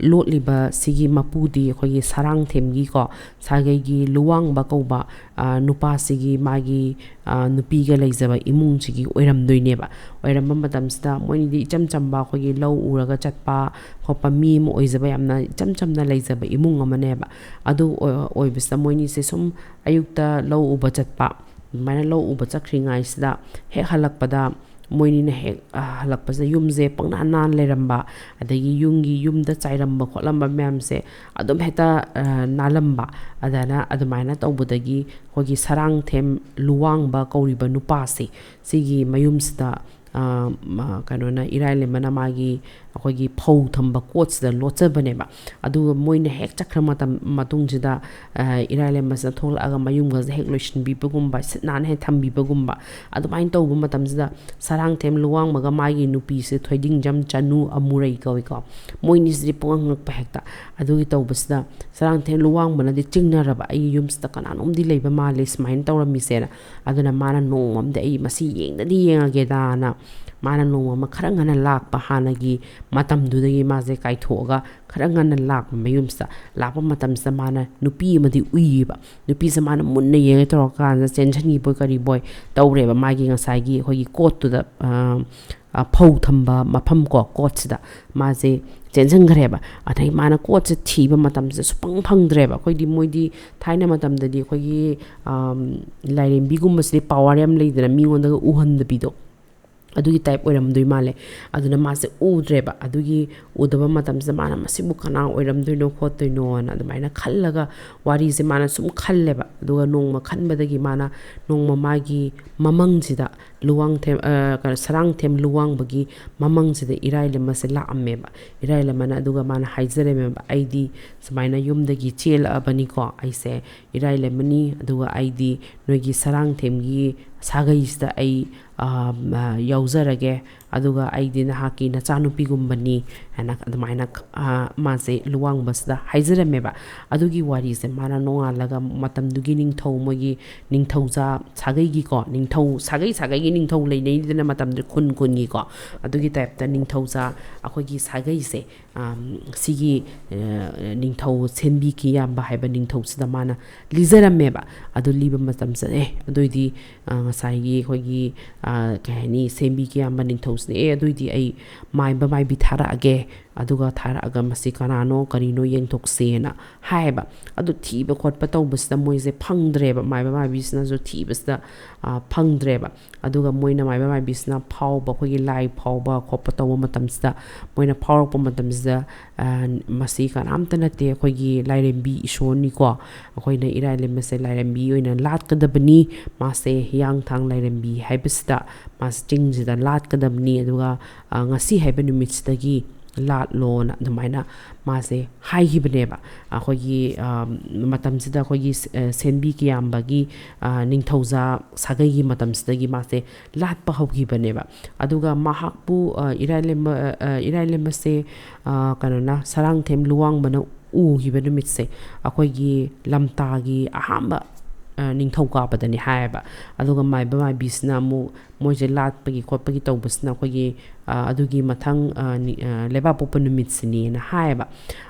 ꯂꯣꯠꯂꯤꯕ ꯁꯤꯒꯤ ꯃꯄꯨꯗꯤ ꯑꯩꯈꯣꯏꯒꯤ ꯁꯔꯥꯡꯊꯦꯝꯒꯤꯀꯣ, ꯁꯥꯒꯩꯒꯤ ꯂꯨꯋꯥꯡꯕ ꯀꯧꯕ, ꯑ, ꯅꯨꯄꯥꯁꯤꯒꯤ ꯃꯥꯒꯤ, ꯑ, ꯅꯨꯄꯤꯒ ꯂꯩꯖꯕ ꯏꯃꯨꯡꯁꯤꯒꯤ ꯑꯣꯏꯔꯝꯗꯣꯏꯅꯦꯕ꯫ ꯑꯣꯏꯔꯝꯕ ꯃꯇꯝꯁꯤꯗ ꯃꯣꯏꯅꯤꯗꯤ ꯏꯆꯝ ꯆꯝꯕ ꯑꯩꯈꯣꯏꯒꯤ ꯂꯧ ꯎꯔꯒ ꯆꯠꯄ ꯈꯣꯠꯄ ꯃꯤ ꯑꯃ ꯑꯣꯏꯖꯕ, ꯌꯥꯝꯅ ꯏꯆꯝ ꯆꯝꯅ ꯂꯩꯖꯕ ꯏꯃꯨꯡ ꯑꯃꯅꯦꯕ꯫ ꯑꯗꯨ ꯑꯣꯏ-, ꯑꯣꯏꯕꯁꯤꯗ ꯃꯣꯏꯅꯤꯁꯦ ꯁꯨꯝ ꯑꯌꯨꯛꯇ ꯂꯧ ꯎꯕ ꯆꯠꯄ, ꯑꯗꯨꯃꯥꯏꯅ ꯂꯧ ꯎꯕ ꯆꯠꯈ꯭ꯔꯤꯉꯩꯁꯤꯗ ꯍꯦꯛ ꯍꯜꯂꯛꯄꯗ ꯃꯣꯏꯅꯤꯅ ꯍꯦꯛ, ꯑ, ꯍꯜꯂꯛꯄꯁꯤꯗ ꯌꯨꯝꯁꯦ ꯄꯪꯅꯥꯟ ꯅꯥꯟ ꯂꯩꯔꯝꯕ, ꯑꯗꯒꯤ ꯌꯨꯝꯒꯤ, ꯌꯨꯝꯗ ꯆꯥꯏꯔꯝꯕ ꯈꯣꯠꯂꯝꯕ ꯃꯌꯥꯝꯁꯦ ꯑꯗꯨꯝ ꯍꯦꯛꯇ, ꯑ, ꯅꯥꯜꯂꯝꯕ꯫ ꯑꯗꯨꯅ, ꯑꯗꯨꯃꯥꯏꯅ ꯇꯧꯕꯗꯒꯤ ꯑꯩꯈꯣꯏꯒꯤ ꯁꯔꯥꯡꯊꯦꯝ ꯂꯨꯋꯥꯡꯕ ꯀꯧꯔꯤꯕ ꯅꯨꯄꯥꯁꯦ, ꯁꯤꯒꯤ ꯃꯌꯨꯝꯁꯤꯗ, ꯑ, ꯃ-, ꯀꯩꯅꯣꯅ, ꯏꯔꯥꯏꯂꯦꯝꯕꯅ ꯃꯥꯒꯤ ꯑꯩꯈꯣꯏꯒꯤ ꯐꯧ ꯊꯝꯕ ꯀꯣꯠꯁꯤꯗ ꯂꯣꯠꯆꯕꯅꯦꯕ꯫ ꯑꯗꯨꯒ ꯃꯣꯏꯅ ꯍꯦꯛ ꯆꯠꯈ꯭ꯔ ꯃꯇꯝ, ꯃꯇꯨꯡꯁꯤꯗ, ꯑ, ꯏꯔꯥꯏꯂꯦꯝꯕꯁꯤꯅ ꯊꯣꯛꯂꯛꯑꯒ ꯃꯌꯨꯝꯒꯁꯦ ꯍꯦꯛ ꯂꯣꯏꯁꯤꯟꯕꯤꯕꯒꯨꯝꯕ, ꯁꯤꯠ ꯅꯥꯟꯅ ꯍꯦꯛ ꯊꯝꯕꯤꯕꯒꯨꯝꯕ, ꯑꯗꯨꯃꯥꯏꯅ ꯇꯧꯕ ꯃꯇꯝꯁꯤꯗ ꯁꯔꯥꯡꯊꯦꯝ ꯂꯨꯋꯥꯡꯕꯒ ꯃꯥꯒꯤ ꯅꯨꯄꯤꯁꯦ ꯊꯣꯏꯗꯤꯡꯖꯝ ꯆꯅꯨ ꯑꯃꯨꯔꯩ ꯀꯧꯏꯀꯣ, ꯃꯣꯏꯅꯤꯁꯤꯗꯤ ꯄꯨꯡꯉꯛ ꯉꯛꯄ ꯍꯦꯛꯇ꯫ ꯑꯗꯨꯒꯤ ꯇꯧꯕꯁꯤꯗ ꯁꯔꯥꯡꯊꯦꯝ ꯂꯨꯋꯥꯡꯕꯅꯗꯤ ꯆꯤꯡꯅꯔꯕ, "ꯑꯩꯒꯤ ꯌꯨꯝꯁꯤꯗ ꯀꯅꯥꯅꯣꯝꯗꯤ ꯂꯩꯕ ꯃꯥꯜꯂꯦ ꯁꯨꯃꯥꯏꯅ ꯇꯧꯔꯝꯃꯤꯁꯦꯅ"꯫ ꯑꯗꯨꯅ ꯃꯥꯅ ꯅꯣꯡꯃ ꯑꯃꯗꯤ "ꯑꯩ ꯃꯁꯤ ꯌꯦꯡꯗꯗꯤ ꯌꯦꯡꯉꯒꯦꯗꯥꯅ" ꯃꯥꯅ ꯅꯣꯡꯃ ꯑꯃ ꯈꯔ ꯉꯟꯅ ꯂꯥꯛꯄ, ꯍꯥꯟꯅꯒꯤ ꯃꯇꯝꯗꯨꯗꯒꯤ ꯃꯥꯁꯦ ꯀꯥꯏꯊꯣꯛꯑꯒ ꯈꯔ ꯉꯟꯅ ꯂꯥꯛꯄ ꯃꯌꯨꯝꯁꯤꯗ꯫ ꯂꯥꯛꯄ ꯃꯇꯝꯁꯤꯗ ꯃꯥꯅ ꯅꯨꯄꯤ ꯑꯃꯗꯤ ꯎꯏꯌꯦꯕ꯫ ꯅꯨꯄꯤꯁꯦ ꯃꯥꯅ ꯃꯨꯟꯅ ꯌꯦꯡꯉꯦ ꯇꯧꯔꯀꯥꯟꯗ ꯆꯦꯟꯁꯤꯟꯈꯤꯕꯣꯏ ꯀꯔꯤꯕꯣꯏ ꯇꯧꯔꯦꯕ, ꯃꯥꯒꯤ ꯉꯁꯥꯏꯒꯤ ꯑꯩꯈꯣꯏꯒꯤ ꯀꯣꯠꯇꯨꯗ, ꯑ, ꯑ, ꯐꯧ ꯊꯝꯕ ꯃꯐꯝ ꯀꯣ, ꯀꯣꯠꯁꯤꯗ ꯃꯥꯁꯦ ꯆꯦꯟꯁꯤꯟꯈ꯭ꯔꯦꯕ꯫ ꯑꯗꯩ ꯃꯥꯅ ꯀꯣꯠꯁꯦ ꯊꯤꯕ ꯃꯇꯝꯁꯤꯗ ꯁꯨꯐꯪ ꯐꯪꯗ꯭ꯔꯦꯕ꯫ ꯑꯩꯈꯣꯏꯗꯤ, ꯃꯣꯏꯗꯤ ꯊꯥꯏꯅ ꯃꯇꯝꯗꯗꯤ ꯑꯩꯈꯣꯏꯒꯤ, ꯑꯝ, ꯂꯥꯏꯔꯦꯝꯕꯤꯒꯨꯝꯕꯁꯤꯗꯤ ꯄꯋꯥꯔ ꯌꯥꯝ ꯂꯩꯗꯅ, ꯃꯤꯉꯣꯟꯗꯒ ꯎꯍꯟꯗꯕꯤꯗꯣ, ꯑꯗꯨꯒꯤ ꯇꯥꯏꯞ ꯑꯣꯏꯔꯝꯗꯣꯏ ꯃꯥꯜꯂꯦ꯫ ꯑꯗꯨꯅ ꯃꯥꯁꯦ ꯎꯗ꯭ꯔꯦꯕ꯫ ꯑꯗꯨꯒꯤ ꯎꯗꯕ ꯃꯇꯝꯁꯤꯗ ꯃꯥꯅ "ꯃꯁꯤꯕꯨ ꯀꯅꯥ ꯑꯣꯏꯔꯝꯗꯣꯏꯅꯣ ꯈꯣꯠꯇꯣꯏꯅꯣꯅ" ꯑꯗꯨꯃꯥꯏꯅ ꯈꯜꯂꯒ ꯋꯥꯔꯤꯁꯦ ꯃꯥꯅ ꯁꯨꯝ ꯈꯜꯂꯦꯕ꯫ ꯑꯗꯨꯒ ꯅꯣꯡꯃ ꯈꯟꯕꯗꯒꯤ ꯃꯥꯅ ꯅꯣꯡꯃ ꯃꯥꯒꯤ ꯃꯃꯪꯁꯤꯗ ꯂꯨꯋꯥꯡꯊꯦꯝ, ꯑ, ꯀꯩꯅꯣ, ꯁꯔꯥꯡꯊꯦꯝ ꯂꯨꯋꯥꯡꯕꯒꯤ ꯃꯃꯪꯁꯤꯗ ꯏꯔꯥꯏꯂꯦꯝꯕꯁꯦ ꯂꯥꯛꯑꯝꯃꯦꯕ꯫ ꯏꯔꯥꯏꯂꯦꯝꯕꯅ ꯑꯗꯨꯒ ꯃꯥꯅ ꯍꯥꯏꯖꯔꯝꯃꯦꯕ, "ꯑꯩꯗꯤ ꯁꯨꯃꯥꯏꯅ ꯌꯨꯝꯗꯒꯤ ꯆꯦꯜꯂꯛꯑꯕꯅꯤꯀꯣ, ꯑꯩꯁꯦ ꯏꯔꯥꯏꯂꯦꯝꯕꯅꯤ, ꯑꯗꯨꯒ ꯑꯩꯗꯤ ꯅꯣꯏꯒꯤ ꯁꯔꯥꯡꯊꯦꯝꯒꯤ ꯁꯥꯒꯩꯁꯤꯗ ꯑꯩ, ꯑ, ꯑ, ꯌꯥꯎꯖꯔꯒꯦ, ꯑꯗꯨꯒ ꯑꯩꯗꯤ ꯅꯍꯥꯛꯀꯤ ꯅꯆꯥꯅꯨꯄꯤꯒꯨꯝꯕꯅꯤ ꯍꯥꯏꯅ ꯑꯗꯨꯃꯥꯏꯅ, ꯑ, ꯃꯥꯁꯦ ꯂꯨꯋꯥꯡꯕꯁꯤꯗ ꯍꯥꯏꯖꯔꯝꯃꯦꯕ꯫ ꯑꯗꯨꯒꯤ ꯋꯥꯔꯤꯁꯦ ꯃꯥꯅ ꯅꯣꯡꯉꯥꯜꯂꯒ ꯃꯇꯝꯗꯨꯒꯤ ꯅꯤꯡꯊꯧ, ꯃꯣꯏꯒꯤ ꯅꯤꯡꯊꯧꯖꯥ ꯁꯥꯒꯩꯒꯤꯀꯣ, ꯅꯤꯡꯊꯧ ꯁꯥꯒꯩ ꯁꯥꯒꯩꯒꯤ ꯅꯤꯡꯊꯧ ꯂꯩꯅꯩꯗꯅ ꯃꯇꯝꯗꯨ ꯈꯨꯟ ꯈꯨꯟꯒꯤꯀꯣ, ꯑꯗꯨꯒꯤ ꯇꯥꯏꯞꯇ ꯅꯤꯡꯊꯧꯖꯥ ꯑꯩꯈꯣꯏꯒꯤ ꯁꯥꯒꯩꯁꯦ, ꯑꯝ, ꯁꯤꯒꯤ, ꯑ, ꯅꯤꯡꯊꯧ ꯁꯦꯟꯕꯤ ꯀꯤꯌꯥꯝꯕ ꯍꯥꯏꯕ ꯅꯤꯡꯊꯧꯁꯤꯗ ꯃꯥꯅ ꯂꯤꯖꯔꯝꯃꯦꯕ꯫ ꯑꯗꯨ ꯂꯤꯕ ꯃꯇꯝꯁꯤꯗ, "ꯑꯦ, ꯑꯗꯨꯏꯗꯤ, ꯑ, ꯉꯁꯥꯏꯒꯤ ꯑꯩꯈꯣꯏꯒꯤ, ꯑ, ꯀꯩ ꯍꯥꯏꯅꯤ, ꯁꯦꯟꯕꯤ ꯀꯤꯌꯥꯝꯕ ꯅꯤꯡꯊꯧꯁꯤꯅ, 'ꯑꯦ, ꯑꯗꯨꯏꯗꯤ ꯑꯩ ꯃꯥꯏꯕ ꯃꯥꯏꯕꯤ ꯊꯥꯔꯛꯑꯒꯦ, ꯑꯗꯨꯒ ꯊꯥꯔꯛꯑꯒ ꯃꯁꯤ ꯀꯅꯥꯅꯣ ꯀꯔꯤꯅꯣ ꯌꯦꯡꯊꯣꯛꯁꯦꯅ' ꯍꯥꯏꯌꯦꯕ꯫ ꯑꯗꯨ ꯊꯤꯕ ꯈꯣꯠꯄ ꯇꯧꯕꯁꯤꯗ ꯃꯣꯏꯁꯦ ꯐꯪꯗ꯭ꯔꯦꯕ, ꯃꯥꯏꯕ ꯃꯥꯏꯕꯤꯁꯤꯅꯁꯨ ꯊꯤꯕꯁꯤꯗ, ꯑ, ꯐꯪꯗ꯭ꯔꯦꯕ꯫ ꯑꯗꯨꯒ ꯃꯣꯏꯅ ꯃꯥꯏꯕ ꯃꯥꯏꯕꯤꯁꯤꯅ ꯐꯥꯎꯕ, ꯑꯩꯈꯣꯏꯒꯤ ꯂꯥꯏ ꯐꯥꯎꯕ ꯈꯣꯠꯄ ꯇꯧꯕ ꯃꯇꯝꯁꯤꯗ, ꯃꯣꯏꯅ ꯐꯥꯎꯔꯛꯄ ꯃꯇꯝꯁꯤꯗ, ꯑ, "ꯃꯁꯤ ꯀꯅꯥꯝꯇ ꯅꯠꯇꯦ, ꯑꯩꯈꯣꯏꯒꯤ ꯂꯥꯏꯔꯦꯝꯕꯤ ꯏꯁꯣꯔꯅꯤꯀꯣ, ꯑꯩꯈꯣꯏꯅ ꯏꯔꯥꯏ ꯂꯩꯃꯁꯦ ꯂꯥꯏꯔꯦꯝꯕꯤ ꯑꯣꯏꯅ ꯂꯥꯠꯀꯗꯕꯅꯤ, ꯃꯥꯁꯦ ꯍꯤꯌꯥꯡꯊꯥꯡ ꯂꯥꯏꯔꯦꯝꯕꯤ ꯍꯥꯏꯕꯁꯤꯗ ꯃꯥꯁꯦ ꯆꯤꯡꯁꯤꯗ ꯂꯥꯠꯀꯗꯕꯅꯤ, ꯑꯗꯨꯒ, ꯑ, ꯉꯁꯤ ꯍꯥꯏꯕ ꯅꯨꯃꯤꯠꯁꯤꯗꯒꯤ ꯂꯥꯠꯂꯣꯅ" ꯑꯗꯨꯃꯥꯏꯅ ꯃꯥꯁꯦ ꯍꯥꯏꯈꯤꯕꯅꯦꯕ꯫ ꯑꯩꯈꯣꯏꯒꯤ, ꯑ, ꯃꯇꯝꯁꯤꯗ ꯑꯩꯈꯣꯏꯒꯤ ꯁ-, ꯑ, ꯁꯦꯟꯕꯤ ꯀꯤꯌꯥꯝꯕꯒꯤ, ꯑ, ꯅꯤꯡꯊꯧꯖꯥ ꯁꯥꯒꯩꯒꯤ ꯃꯇꯝꯁꯤꯗꯒꯤ ꯃꯥꯁꯦ ꯂꯥꯠꯄ ꯍꯧꯈꯤꯕꯅꯦꯕ꯫ ꯑꯗꯨꯒ ꯃꯍꯥꯛꯄꯨ, ꯑ, ꯏꯔꯥꯏ ꯂꯩꯃ-, ꯑ, ꯏꯔꯥꯏ ꯂꯩꯃꯁꯦ, ꯑ, ꯀꯩꯅꯣꯅ, ꯁꯔꯥꯡꯊꯦꯝ ꯂꯨꯋꯥꯡꯕꯅ ꯎꯈꯤꯕ ꯅꯨꯃꯤꯠꯁꯦ ꯑꯩꯈꯣꯏꯒꯤ ꯂꯝꯇꯥꯒꯤ ꯑꯍꯥꯟꯕ, ꯑ, ꯅꯤꯡꯊꯧꯀꯥꯕꯗꯅꯤ ꯍꯥꯏꯌꯦꯕ꯫ ꯑꯗꯨꯒ ꯃꯥꯏꯕ ꯃꯥꯏꯕꯤꯁꯤꯅ ꯑꯃꯨꯛ ꯃꯣꯏꯁꯦ ꯂꯥꯠꯄꯒꯤ ꯈꯣꯠꯄꯒꯤ ꯇꯧꯕꯁꯤꯅ ꯑꯩꯈꯣꯏꯒꯤ, ꯑ, ꯑꯗꯨꯒꯤ ꯃꯊꯪ, ꯑ, ꯅꯤ-, ꯑ, ꯂꯩꯕꯥꯛꯄꯣꯛꯄ ꯅꯨꯃꯤꯠꯁꯤꯅꯤꯅ ꯍꯥꯏꯌꯦꯕ꯫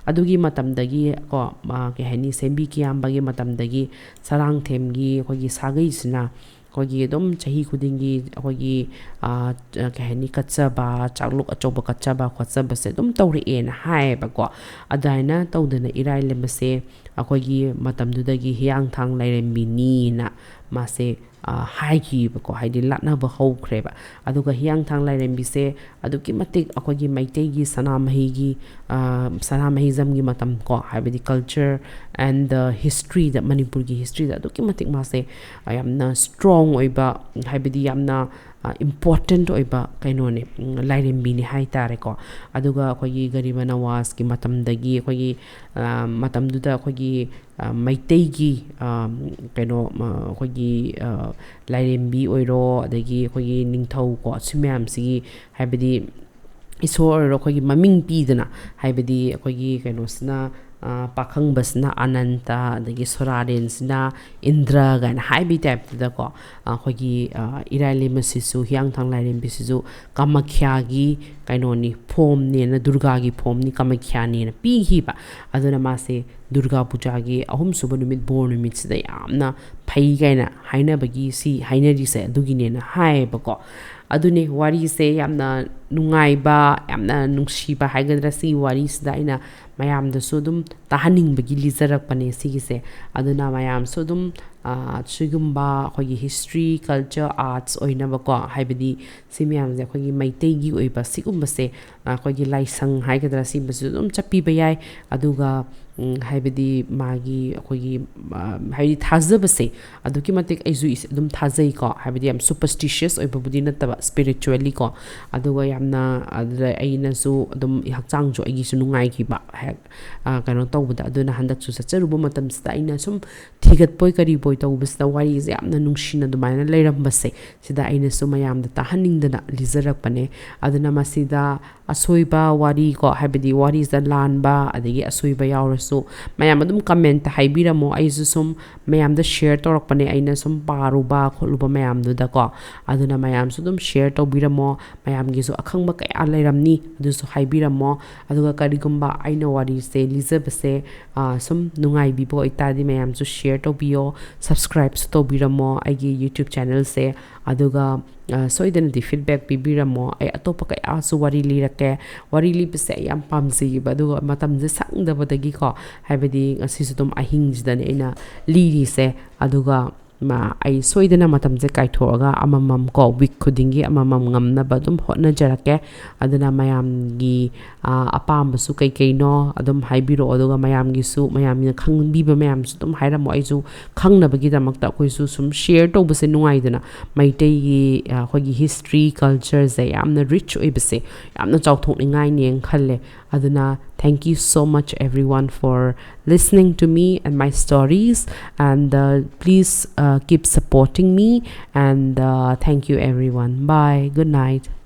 ꯑꯗꯨꯒꯤ ꯃꯇꯝꯗꯒꯤ ꯀꯣ, ꯑ, ꯀꯩ ꯍꯥꯏꯅꯤ, ꯁꯦꯝꯕꯤ ꯀꯤꯌꯥꯝꯕꯒꯤ ꯃꯇꯝꯗꯒꯤ ꯁꯔꯥꯡꯊꯦꯝꯒꯤ ꯑꯩꯈꯣꯏꯒꯤ ꯁꯥꯒꯩꯁꯤꯅ ꯑꯩꯈꯣꯏꯒꯤ ꯑꯗꯨꯝ ꯆꯍꯤ ꯈꯨꯗꯤꯡꯒꯤ ꯑꯩꯈꯣꯏꯒꯤ, ꯑ, ꯀꯩ ꯍꯥꯏꯅꯤ, ꯀꯠꯆꯕ, ꯆꯥꯛꯂꯨꯛ ꯑꯆꯧꯕ ꯀꯠꯆꯕ ꯈꯣꯠꯆꯕꯁꯦ ꯑꯗꯨꯝ ꯇꯧꯔꯛꯑꯦꯅ ꯍꯥꯏꯌꯦꯕꯀꯣ꯫ ꯑꯗꯨꯃꯥꯏꯅ ꯇꯧꯗꯅ ꯏꯔꯥꯏ ꯂꯩꯃꯁꯦ ꯑꯩꯈꯣꯏꯒꯤ ꯃꯇꯝꯗꯨꯗꯒꯤ ꯍꯤꯌꯥꯡꯊꯥꯡ ꯂꯥꯏꯔꯦꯝꯕꯤꯅꯤꯅ ꯃꯥꯁꯦ, ꯑ, ꯍꯥꯏꯈꯤꯕꯀꯣ, ꯍꯥꯏꯗꯤ ꯂꯥꯠꯅꯕ ꯍꯧꯈ꯭ꯔꯦꯕ꯫ ꯑꯗꯨꯒ ꯍꯤꯌꯥꯡꯊꯥꯡ ꯂꯥꯏꯔꯦꯝꯕꯤꯁꯦ ꯑꯗꯨꯛꯀꯤ ꯃꯇꯤꯛ ꯑꯩꯈꯣꯏꯒꯤ ꯃꯩꯇꯩꯒꯤ ꯁꯅꯥꯃꯍꯤꯒꯤ, ꯑ, ꯁꯅꯥꯃꯍꯤꯖꯝꯒꯤ ꯃꯇꯝ ꯀꯣ, ꯍꯥꯏꯕꯗꯤ culture and the historyꯗ, ꯃꯅꯤꯄꯨꯔꯒꯤ historyꯗ ꯑꯗꯨꯛꯀꯤ ꯃꯇꯤꯛ ꯃꯥꯁꯦ, ꯑ, ꯌꯥꯝꯅ strong ꯑꯣꯏꯕ, ꯍꯥꯏꯕꯗꯤ ꯌꯥꯝꯅ, ꯏꯝꯄꯣꯔꯇꯦꯟꯠ ꯑꯣꯏꯕ ꯀꯩꯅꯣꯅꯦ, ꯎꯝ, ꯂꯥꯏꯔꯦꯝꯕꯤꯅꯤ ꯍꯥꯏ ꯇꯥꯔꯦꯀꯣ꯫ ꯑꯗꯨꯒ ꯑꯩꯈꯣꯏꯒꯤ ꯒꯔꯤꯕ ꯅꯋꯥꯖꯀꯤ ꯃꯇꯝꯗꯒꯤ ꯑꯩꯈꯣꯏꯒꯤ, ꯑ, ꯃꯇꯝꯗꯨꯗ ꯑꯩꯈꯣꯏꯒꯤ, ꯑ, ꯃꯩꯇꯩꯒꯤ, ꯑ, ꯀꯩꯅꯣ, ꯑ, ꯑꯩꯈꯣꯏꯒꯤ, ꯑ, ꯂꯥꯏꯔꯦꯝꯕꯤ ꯑꯣꯏꯔꯣ, ꯑꯗꯒꯤ ꯑꯩꯈꯣꯏꯒꯤ ꯅꯤꯡꯊꯧ ꯀꯣ, ꯁꯤ ꯃꯌꯥꯝꯁꯤꯒꯤ, ꯍꯥꯏꯕꯗꯤ ꯏꯁꯣꯔ ꯑꯣꯏꯔꯣ, ꯑꯩꯈꯣꯏꯒꯤ ꯃꯃꯤꯡ ꯄꯤꯗꯅ, ꯍꯥꯏꯕꯗꯤ ꯑꯩꯈꯣꯏꯒꯤ ꯀꯩꯅꯣꯁꯤꯅ, ꯑ, ꯄꯥꯈꯪꯕꯁꯤꯅ ꯑꯅꯟꯇ, ꯑꯗꯒꯤ ꯁꯣꯔꯥꯔꯦꯟꯁꯤꯅ ꯏꯟꯗ꯭ꯔ ꯀꯥꯏꯅ ꯍꯥꯏꯕꯒꯤ ꯇꯥꯏꯞꯇꯨꯗꯀꯣ, ꯑꯩꯈꯣꯏꯒꯤ, ꯑ, ꯏꯔꯥꯏ ꯂꯩꯃꯁꯤꯁꯨ, ꯍꯤꯌꯥꯡꯊꯥꯡ ꯂꯥꯏꯔꯦꯝꯕꯤꯁꯤꯁꯨ ꯀꯥꯃꯈ꯭ꯌꯥꯒꯤ ꯀꯩꯅꯣꯅꯤ, ꯐꯣꯝꯅꯦꯅ, ꯗꯨꯔꯒꯥꯒꯤ ꯐꯣꯝꯅꯤ, ꯀꯥꯃꯈ꯭ꯌꯥꯅꯦꯅ ꯄꯤꯈꯤꯕ꯫ ꯑꯗꯨꯅ ꯃꯥꯁꯦ ꯗꯨꯔꯒꯥ ꯄꯨꯖꯥꯒꯤ ꯑꯍꯨꯝꯁꯨꯕ ꯅꯨꯃꯤꯠ, ꯕꯣꯔ ꯅꯨꯃꯤꯠꯁꯤꯗ ꯌꯥꯝꯅ ꯐꯩ ꯀꯥꯏꯅ ꯍꯥꯏꯅꯕꯒꯤ, ꯁꯤ ꯍꯥꯏꯅꯔꯤꯁꯦ ꯑꯗꯨꯒꯤꯅꯦꯅ ꯍꯥꯏꯌꯦꯕꯀꯣ꯫ ꯑꯗꯨꯅꯦ, ꯋꯥꯔꯤꯁꯦ ꯌꯥꯝꯅ ꯅꯨꯡꯉꯥꯏꯕ, ꯌꯥꯝꯅ ꯅꯨꯡꯁꯤꯕ ꯍꯥꯏꯒꯗ꯭ꯔꯥ, ꯁꯤ ꯋꯥꯔꯤꯁꯤꯗ ꯑꯩꯅ ꯃꯌꯥꯝꯗꯁꯨ ꯑꯗꯨꯝ ꯇꯥꯍꯟꯅꯤꯡꯕꯒꯤ ꯂꯤꯖꯔꯛꯄꯅꯦ ꯁꯤꯒꯤꯁꯦ꯫ ꯑꯗꯨꯅ ꯃꯌꯥꯝꯁꯨ ꯑꯗꯨꯝ, ꯑ, ꯁꯤꯒꯨꯝꯕ ꯑꯩꯈꯣꯏꯒꯤ history, culture, arts ꯑꯣꯏꯅꯕꯀꯣ, ꯍꯥꯏꯕꯗꯤ ꯁꯤ ꯃꯌꯥꯝꯁꯦ ꯑꯩꯈꯣꯏꯒꯤ ꯃꯩꯇꯩꯒꯤ ꯑꯣꯏꯕ ꯁꯤꯒꯨꯝꯕꯁꯦ, ꯑ, ꯑꯩꯈꯣꯏꯒꯤ ꯂꯥꯏꯁꯪ ꯍꯥꯏꯒꯗ꯭ꯔꯥ, ꯁꯤꯒꯨꯝꯕꯁꯨ ꯑꯗꯨꯝ ꯆꯠꯄꯤꯕ ꯌꯥꯏ꯫ ꯑꯗꯨꯒ, ꯎꯝ, ꯍꯥꯏꯕꯗꯤ ꯃꯥꯒꯤ ꯑꯩꯈꯣꯏꯒꯤ, ꯑ, ꯍꯥꯏꯕꯗꯤ ꯊꯥꯖꯕꯁꯦ ꯑꯗꯨꯛꯀꯤ ꯃꯇꯤꯛ ꯑꯩꯁꯨ ꯏꯁ-, ꯑꯗꯨꯝ ꯊꯥꯖꯩꯀꯣ꯫ ꯍꯥꯏꯕꯗꯤ ꯌꯥꯝ superstitious ꯑꯣꯏꯕꯕꯨꯗꯤ ꯅꯠꯇꯕ, spiritually ꯀꯣ꯫ ꯑꯗꯨꯒ ꯌꯥꯝꯅ ꯑꯗꯨꯗ ꯑꯩꯅꯁꯨ ꯑꯗꯨꯝ ꯍꯛꯆꯥꯡꯁꯨ ꯑꯩꯒꯤꯁꯨ ꯅꯨꯡꯉꯥꯏꯈꯤꯕ ꯍꯦꯛ, ꯑ, ꯀꯩꯅꯣ ꯇꯧꯕꯗ꯫ ꯑꯗꯨꯅ ꯍꯟꯗꯛꯁꯨ ꯆꯠꯆꯔꯨꯕ ꯃꯇꯝꯁꯤꯗ ꯑꯩꯅ ꯁꯨꯝ ꯊꯤꯒꯠꯄꯣꯏ ꯀꯔꯤꯕꯣꯏ ꯇꯧꯕꯁꯤꯗ ꯋꯥꯔꯤꯁꯦ ꯌꯥꯝꯅ ꯅꯨꯡꯁꯤꯅ ꯑꯗꯨꯃꯥꯏꯅ ꯂꯩꯔꯝꯕꯁꯦ, ꯁꯤꯗ ꯑꯩꯅꯁꯨ ꯃꯌꯥꯝꯗ ꯇꯥꯍꯟꯅꯤꯡꯗꯅ ꯂꯤꯖꯔꯛꯄꯅꯦ꯫ ꯑꯗꯨꯅ ꯃꯁꯤꯗ ꯑꯁꯣꯏꯕ ꯋꯥꯔꯤ ꯀꯣ, ꯍꯥꯏꯕꯗꯤ ꯋꯥꯔꯤꯁꯤꯗ ꯂꯥꯟꯕ ꯑꯗꯒꯤ ꯑꯁꯣꯏꯕ ꯌꯥꯎꯔꯁꯨ ꯃꯌꯥꯝ ꯑꯗꯨꯝ comment ꯍꯥꯏꯕꯤꯔꯝꯃꯣ꯫ ꯑꯩꯁꯨ ꯁꯨꯝ ꯃꯌꯥꯝꯗ share ꯇꯧꯔꯛꯄꯅꯦ, ꯑꯩꯅ ꯁꯨꯝ ꯄꯥꯔꯨꯕ ꯈꯣꯠꯂꯨꯕ ꯃꯌꯥꯝꯗꯨꯗꯀꯣ꯫ ꯑꯗꯨꯅ ꯃꯌꯥꯝꯁꯨ ꯑꯗꯨꯝ share ꯇꯧꯕꯤꯔꯝꯃꯣ, ꯃꯌꯥꯝꯒꯤꯁꯨ ꯑꯈꯪꯕ ꯀꯌꯥ ꯂꯩꯔꯝꯅꯤ, ꯑꯗꯨꯁꯨ ꯍꯥꯏꯕꯤꯔꯝꯃꯣ꯫ ꯑꯗꯨꯒ ꯀꯔꯤꯒꯨꯝꯕ ꯑꯩꯅ ꯋꯥꯔꯤꯁꯦ ꯂꯤꯖꯕꯁꯦ, ꯑ, ꯁꯨꯝ ꯅꯨꯡꯉꯥꯏꯕꯤꯕ ꯑꯣꯏꯇꯥꯔꯗꯤ ꯃꯌꯥꯝꯁꯨ share ꯇꯧꯕꯤꯌꯣ, subscribeꯁꯨ ꯇꯧꯕꯤꯔꯝꯃꯣ ꯑꯩꯒꯤ YouTube channelꯁꯦ꯫ ꯑꯗꯨꯒ, ꯑ, ꯁꯣꯏꯗꯅꯗꯤ feedback ꯄꯤꯕꯤꯔꯝꯃꯣ꯫ ꯑꯩ ꯑꯇꯣꯞꯄ ꯀꯌꯥꯁꯨ ꯋꯥꯔꯤ ꯂꯤꯔꯛꯀꯦ꯫ ꯋꯥꯔꯤ ꯂꯤꯕꯁꯦ ꯑꯩ ꯌꯥꯝ ꯄꯥꯝꯖꯩꯌꯦꯕ, ꯑꯗꯨꯒ ꯃꯇꯝꯁꯦ ꯁꯪꯗꯕꯗꯒꯤꯀꯣ, ꯍꯥꯏꯕꯗꯤ ꯉꯁꯤꯁꯨ ꯑꯗꯨꯝ ꯑꯍꯤꯡꯁꯤꯗꯅꯦ ꯑꯩꯅ ꯂꯤꯔꯤꯁꯦ꯫ ꯑꯗꯨꯒ, ꯃ-, ꯑꯩ ꯁꯣꯏꯗꯅ ꯃꯇꯝꯁꯦ ꯀꯥꯏꯊꯣꯛꯑꯒ ꯑꯃꯃꯝ ꯀꯣ, ꯋꯤꯛ ꯈꯨꯗꯤꯡꯒꯤ ꯑꯃꯃꯝ ꯉꯝꯅꯕ ꯑꯗꯨꯝ ꯍꯣꯠꯅꯖꯔꯛꯀꯦ꯫ ꯑꯗꯨꯅ ꯃꯌꯥꯝꯒꯤ, ꯑ, ꯑꯄꯥꯝꯕꯁꯨ ꯀꯩ ꯀꯩꯅꯣ ꯑꯗꯨꯝ ꯍꯥꯏꯕꯤꯔꯛꯑꯣ, ꯑꯗꯨꯒ ꯃꯌꯥꯝꯒꯤꯁꯨ, ꯃꯌꯥꯝꯅ ꯈꯪꯕꯤꯕ ꯃꯌꯥꯝꯁꯨ ꯑꯗꯨꯝ ꯍꯥꯏꯔꯝꯃꯣ꯫ ꯑꯩꯁꯨ ꯈꯪꯅꯕꯒꯤꯗꯃꯛꯇ ꯑꯩꯈꯣꯏꯁꯨ ꯁꯨꯝ ꯁꯤꯌꯔ ꯇꯧꯕꯁꯦ ꯅꯨꯡꯉꯥꯏꯗꯅ, ꯃꯩꯇꯩꯒꯤ, ꯑ, ꯑꯩꯈꯣꯏꯒꯤ ꯍꯤꯁꯇ꯭ꯔꯤ, ꯀꯜꯆꯔꯁꯦ ꯌꯥꯝꯅ ꯔꯤꯆ ꯑꯣꯏꯕꯁꯦ ꯌꯥꯝꯅ ꯆꯥꯎꯊꯣꯛꯅꯤꯡꯉꯥꯏꯅꯦꯅ ꯈꯜꯂꯦ꯫ ꯑꯗꯨꯅ thank you so much everyone for listening to me and my stories, and, uh, please, uh, keep supporting me, and, uh, thank you everyone. Bye. Good night.